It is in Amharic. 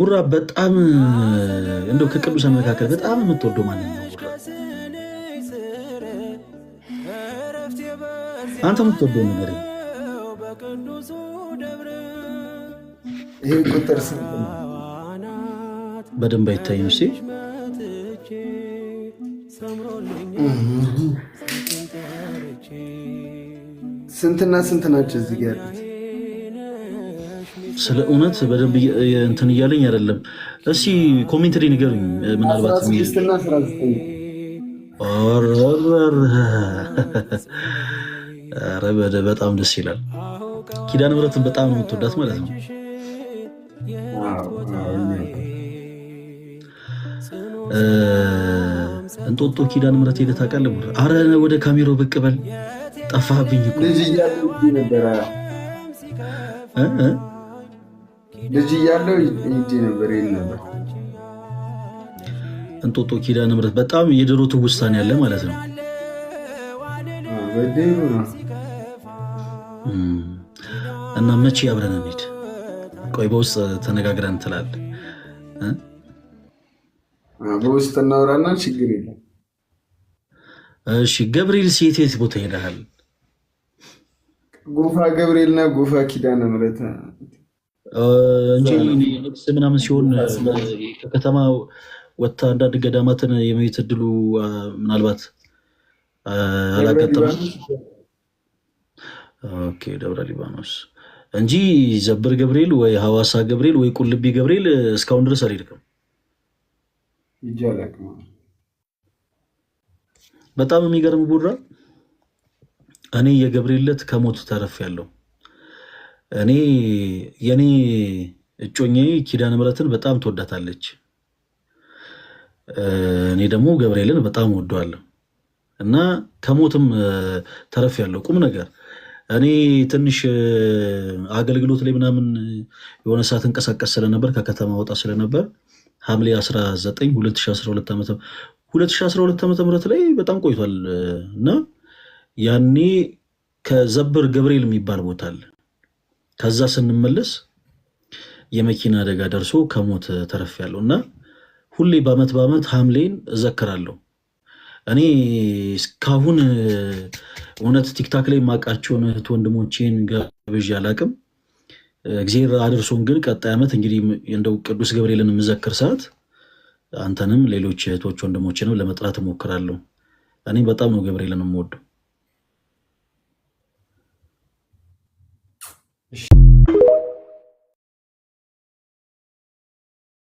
ቡራ በጣም እንደው ከቅዱሳን መካከል በጣም የምትወደው ማንን ነው? ቡራ አንተ የምትወደው ነገር ይህ ቁጥር ስንት ነው? በደንብ አይታይም። እስኪ ስንትና ስንት ናቸው እዚህ ጋ ያሉት? ስለ እውነት በደንብ እንትን እያለኝ አይደለም። እስኪ comment ላይ ንገሩኝ። ምናልባት 16 እና 19። ኧረ በጣም ደስ ይላል። ኪዳነ ምሕረትን በጣም ነው የምትወዳት ማለት ነው። እንጦጦ ኪዳነ ምሕረት ሄደህ ታውቃለህ? ኧረ ወደ ካሜራው ብቅ በል፣ ጠፋህብኝ እኮ። ልጅ እያለሁ ሄጄ ነበረ። እ እ ልጅ እያለሁ ሄጄ ነበር፣ ይሄድ ነበር። እንጦጦ ኪዳነ ምሕረት በጣም የድሮ ትውስታን ያለ ማለት ነው። በድሩ ነው። እና መቼ አብረን እንሂድ? ቆይ በውስጥ ተነጋግረን ትላለህ። በውስጥ እናወራና ችግር የለም። እሺ ገብርኤል የት የት ቦታ ሄደሃል? ጎፋ ገብርኤል እና ጎፋ ኪዳነ ምሕረት እንጂ ንግስ ምናምን ሲሆን ከከተማ ወጥተህ አንዳንድ ገዳማትን የመሄድ እድሉ ምናልባት አላጋጠመም? Okay፣ ደብረ ሊባኖስ እንጂ ዘብር ገብርኤል ወይ ሐዋሳ ገብርኤል ወይ ቁልቢ ገብርኤል እስካሁን ድረስ አልሄድክም? ሄጄ አላውቅም። በጣም የሚገርም ቡራ፣ እኔ የገብርኤል ዕለት ከሞት ተርፌያለሁ። እኔ የኔ እጮኛዬ ኪዳነ ምሕረትን በጣም ትወዳታለች። እኔ ደግሞ ገብርኤልን በጣም እወደዋለሁ እና ከሞትም ተርፌያለሁ። ቁም ነገር እኔ ትንሽ አገልግሎት ላይ ምናምን የሆነ ሰዓት እንቀሳቀስ ስለነበር፣ ከከተማ ወጣ ስለነበር ሐምሌ 19 2012 ዓመተ 2012 ዓመተ ምህረት ላይ በጣም ቆይቷል እና ያኔ ከዘብር ገብርኤል የሚባል ቦታ አለ። ከዛ ስንመለስ የመኪና አደጋ ደርሶ ከሞት ተርፌያለሁ እና ሁሌ በአመት በአመት ሐምሌን እዘክራለሁ። እኔ እስካሁን እውነት TikTok ላይ የማውቃቸውን እህት ወንድሞቼን ጋብዤ አላውቅም። እግዚአብሔር አድርሶን ግን ቀጣይ ዓመት እንግዲህ እንደው ቅዱስ ገብርኤልን የምዘክር ሰዓት አንተንም ሌሎች እህቶች ወንድሞችንም ለመጥራት እሞክራለሁ። እኔ በጣም ነው ገብርኤልን የምወደው።